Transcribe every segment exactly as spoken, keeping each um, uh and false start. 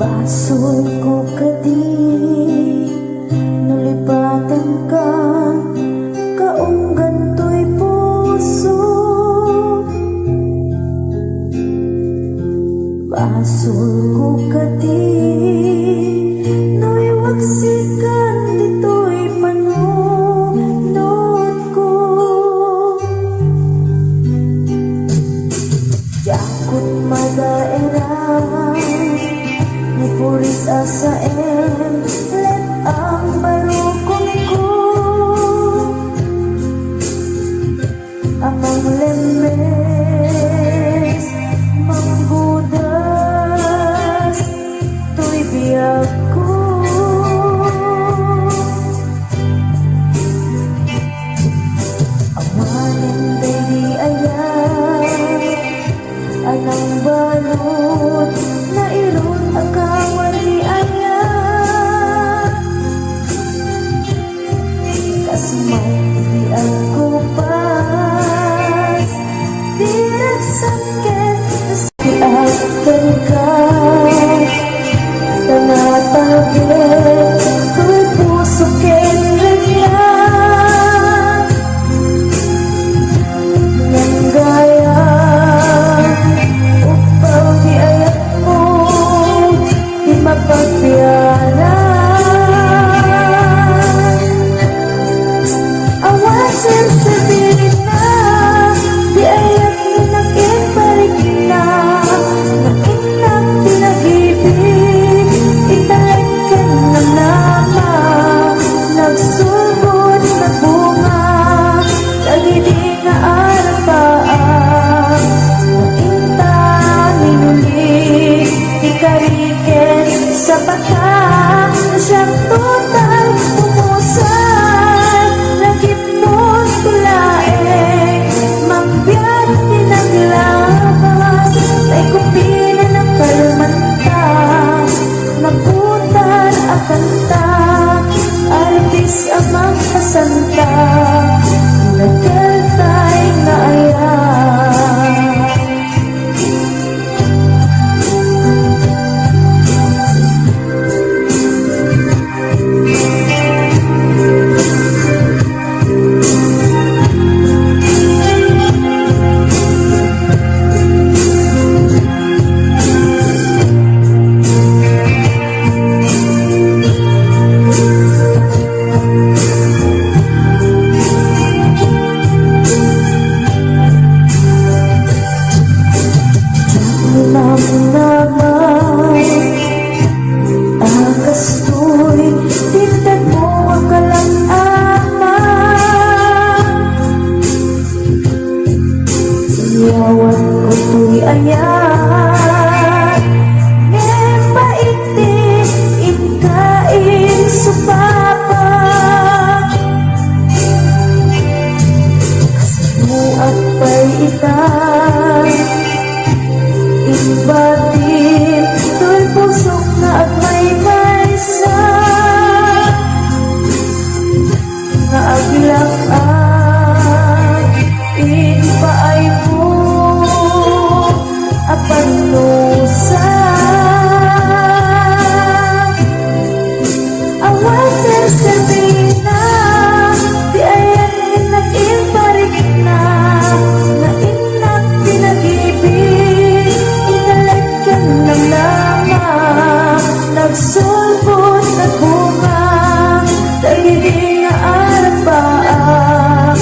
Basolko kadi no lipatenka, kaunggan toy puso. Basolko kadi no iwaksikan ditoy panunotko. Diakon madaeran ni puris a saem, let-ang barukonko a manglemmes, manggudas toy biagko. Awanen daydi aya a nangbalud, nairut a kawan ni aya. Kas may ti agkupas, di nagsakit ti agtenka. Tanatalged toy puso ken rikna. Ngem gayam, uppaw ti ayatmo, ti mapagbianan. Awan serbina ti ayatmo, nakiparikna, nainnak ti nagibig, italek ken namnama, nagsulbod, nagbunga, dagidi nga arapaak, no inta minuli ti kari ken sapata, siak total pumusay, lagipon to laeng, mangbiag ti naglabas, tay kupina nakalmanta. Naputar a kanta, artis a mangpasanta, nakeltay nga aya. Namnama a kastoy ti intedmo a kalang-aman. Iyawatko toy ayat, ngem pait ti inka insupapa. Kasinoak pay ita, imbatim toy pusok nga agmaymaysa, nga aglak-ak impaaymo a pannusa. Awan serbina ti ayat, innak imparikna, nainnak ti nagibig, italek ken namnama, nagsulbod, nagbunga, dagidi nga arapaak,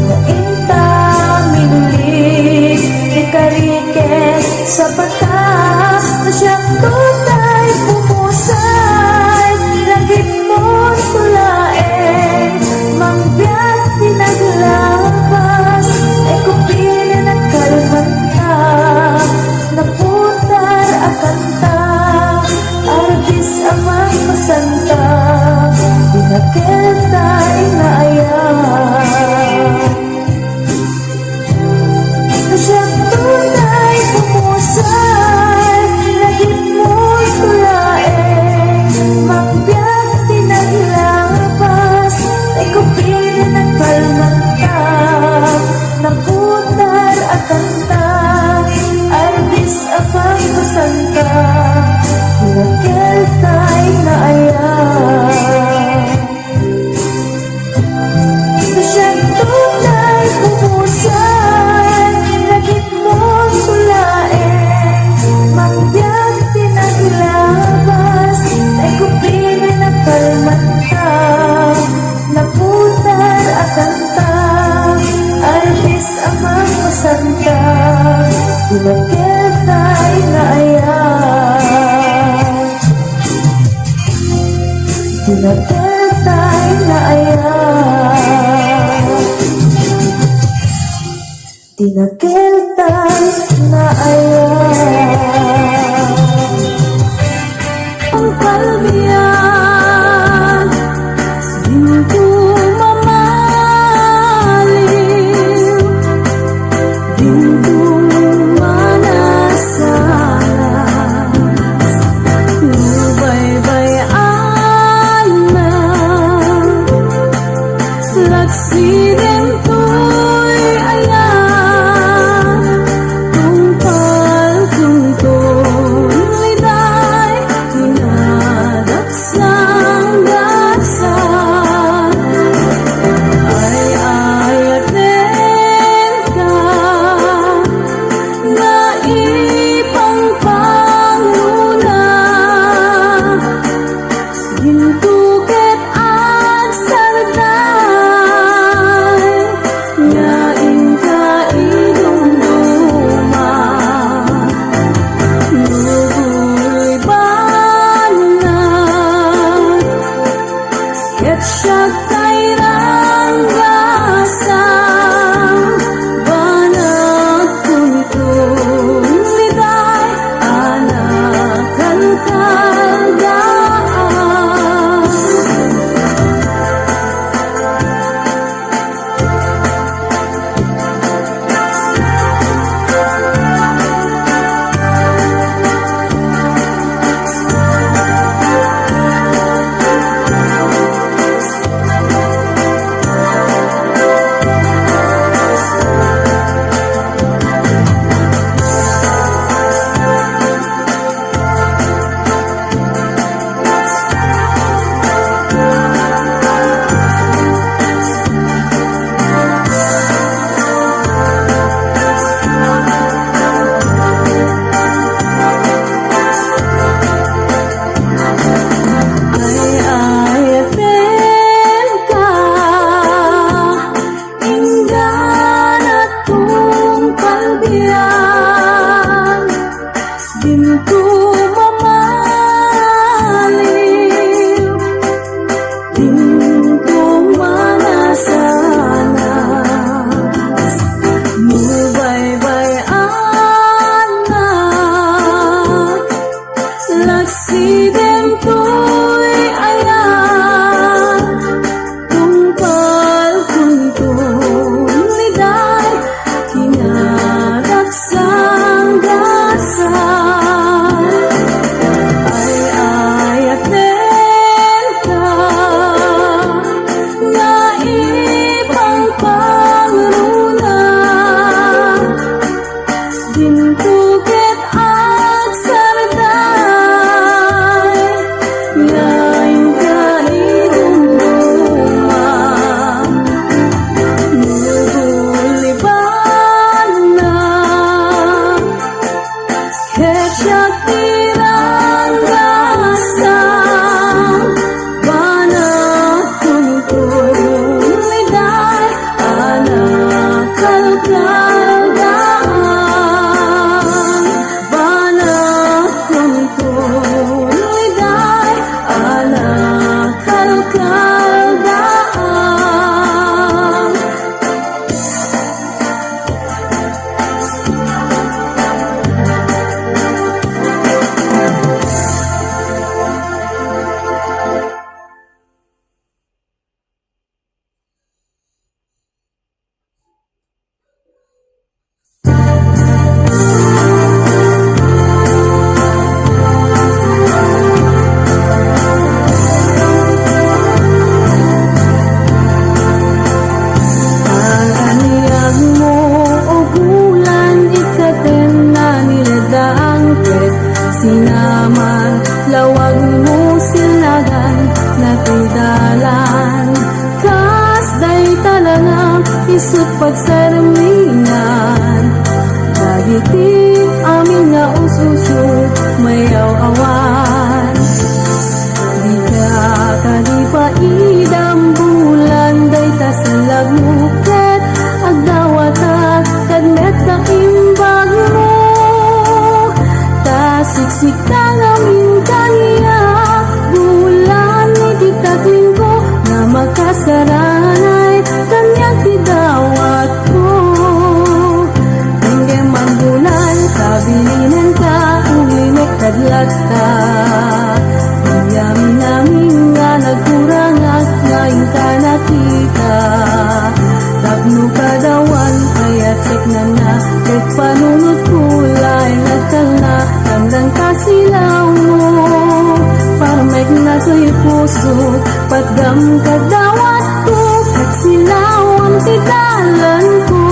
no inta minuli ti kari ken sapata, no siak total pumusay, lagipon to laeng, mangbiag ti naglabas, ay kupina nakalmanta, naputar a kanta, artis a mangpasanta, ti nakeltay nga aya. Siak total pumusay, lagipon to laeng, mangbiag ti naglabas, ay kupina nakalmanta, naputar a kanta, artis a mangpasanta, ti Nakeltay naayat. Ti nakeltay naayat. Ang kalbiag, dinto mamaliw, dinto manasalas. Nubaybayanna, laksi dentoy ayat, tungpal kunton liday, tinadap sanggasa. Ay-ayatenka, naipangpangruna, dinto ket agsardeng, nga inka idumduma. Nugulibanna, ket siak tay ranggasam, banag kunton liday a nakalkaldaan. Ay-ayatenka, inggana tungpal biag, dinto mamaliw, dinto manasanas. Nubaybayanna, laksi dentoy ayat, tungpal kunton liday, tinadap sanggasa. Ay-ayatenka, naipangpangruna, dinto ket agsardeng, nga inka idumduma. Nugulibanna, ket siak ti ranggasam, banag kunton liday a nakalkaldaan. Banag kunton liday a nakalkaldaan. Aganiagmo, o bulan, ikkaten a niledang ket sinaman, lawagmo, silnagan, natudalan. Kas dayta lanang isut' pagsarmingan, dagiti amin nga us-uso mayaw-awan. Dika kadi paidam, bulan, dayta salagmo ket agdawatak kad met ta imbagmo. Ta siksikta ngamin kaniak, bulan, iti tak Kasaranay, kaniak ti dawatko. Inggem mangbulal, kabilinen ka, ulimek kad latta. Amin-amin nga nagkurangak nga inka nakita. Tapno kadawan, kayatseknana, ket panunotko laeng agtalna, langlangka silawmo. Parmekna toy pusok, patgam kad dawatko, ket silawam ti dalanko.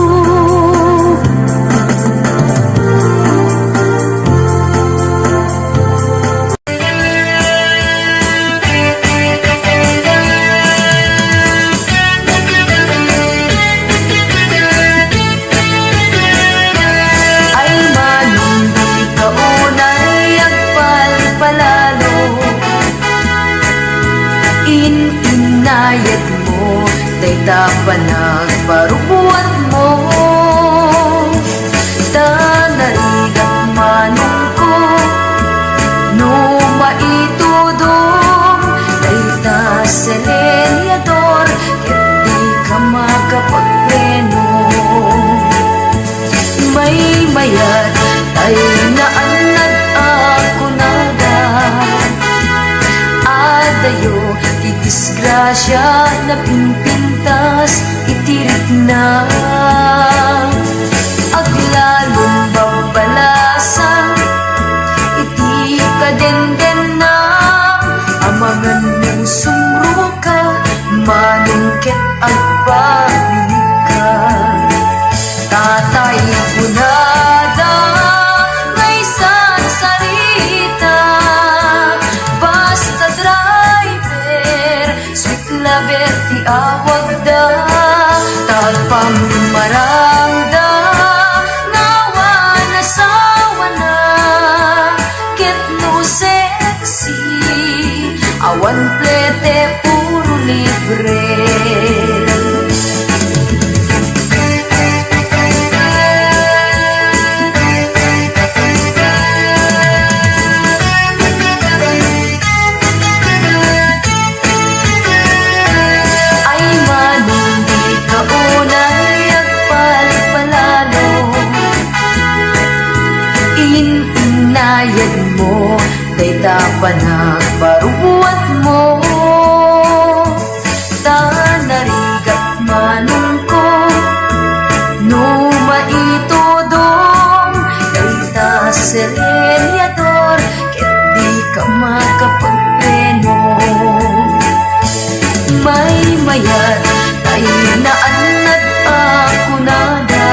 Ay, manong dika unay agpalpalalo, in-innayetmo dayta panagparubuatmo. Ta narigat manongko no maitudom dayta seleniador ket dika makapagpreno. Maymayat tay naannad a kunada, adayo ti disgrasia napimpintas iti rikna. Aglalom babbalasang iti kadendennam, amangan no sumroka, manong ket agbabilika. Tatay kunada nga isarsarita, basta driver, sweet lover ti awagda, ta agpammarangda nga awan asawana, ket no sexy, awan plete, puro libre. Ay, manong dika unay agpalpalalo, in-innayetmo dayta panagparubuatmo. Ta narigat manongko no maitudom dayta seleniador ket dika makapagpreno. Maymayat tay naannad a kunada,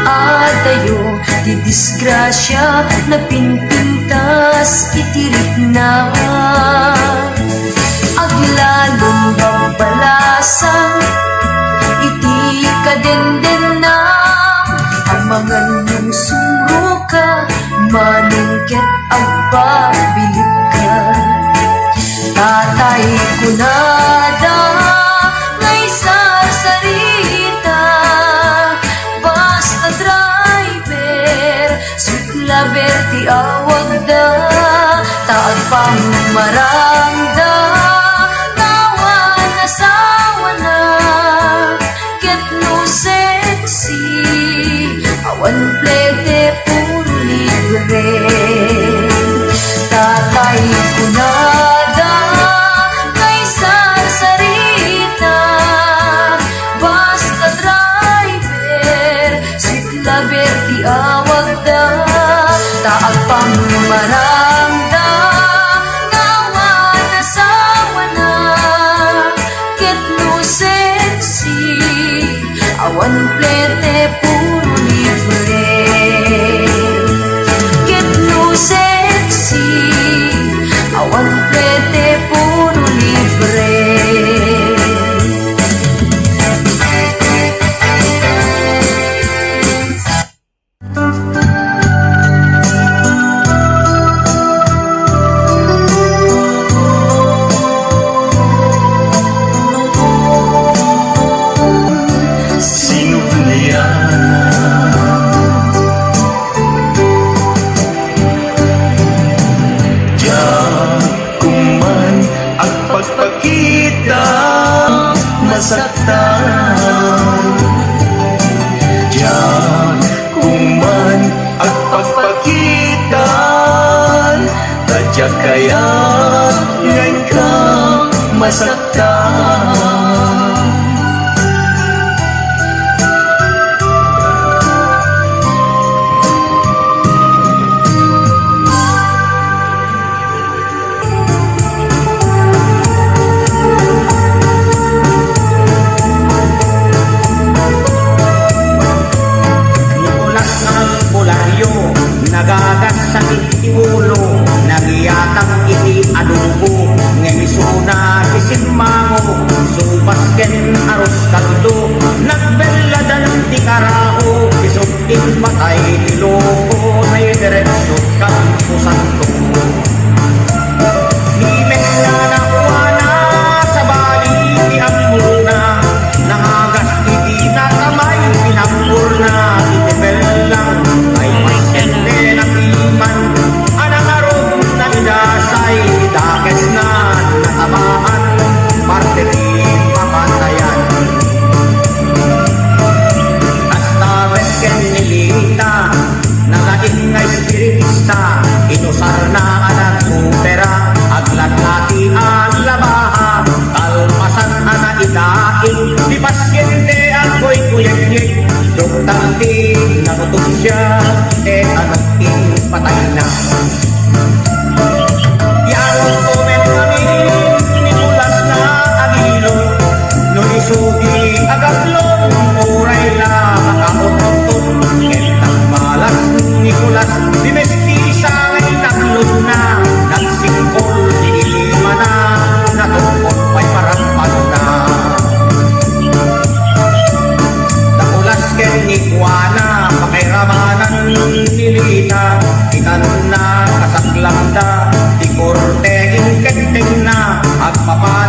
adayo ti disgrasia napimpintas iti rikna. Aglalom babbalasang iti kadendennam, amangan no sumroka, manong ket agbabilika. Tatay kunada nga isarsarita, basta driver, sweet lover ti awagda, ta agpammarangda nga awan asawana, ket no sexy, awan plete, puro libre. Tatay kunada nga isarsarita, basta driver, sweet lover ti awagda, ta agpammarangda nga awan asawana, ket no sexy, awan plete, puro libre. Ket no sexy, awan plete, puro libre. Sinubli a diak Diak kayat nga inka masaktan. Nicolas nga albularyo, nagagassak iti ulo, nagiyatang iti adobo, ngem isuna ti simmango, subas ken arroz caldo, nagbelladan ti karaho, isu Impatay ti loko, naidiretso Camposanto. Ni Mel nga nakuana, sabali ti ammona, nangagas iti nakamay, pinamurna iti bellang, ay pasyente na piman, a nangarud na idasay, ti dakesna, natabaan, parte ti papatayan. Kasta met ken ni Lita, nalaing nga espiritista, inusarna a nag-opera, aglatlati a labaha, kalpasan a naidaing, ti pasyente a kuykuyeknek, doktor ti nangutopsia, e ano impatayna. Ti aramidko met ngamin, Nicolas nga agilo, no isu ti agaplon, uray la makauttot. Ngem nagbalas Nicolas, ti mestisa nga inaplonna, nagsingkol ti imana, natungkol pay parappanna. Dakulas ken ni Juana, pakairamanan ni Lita, ti kanna kasaklamda, ti korte inketengna, agpapa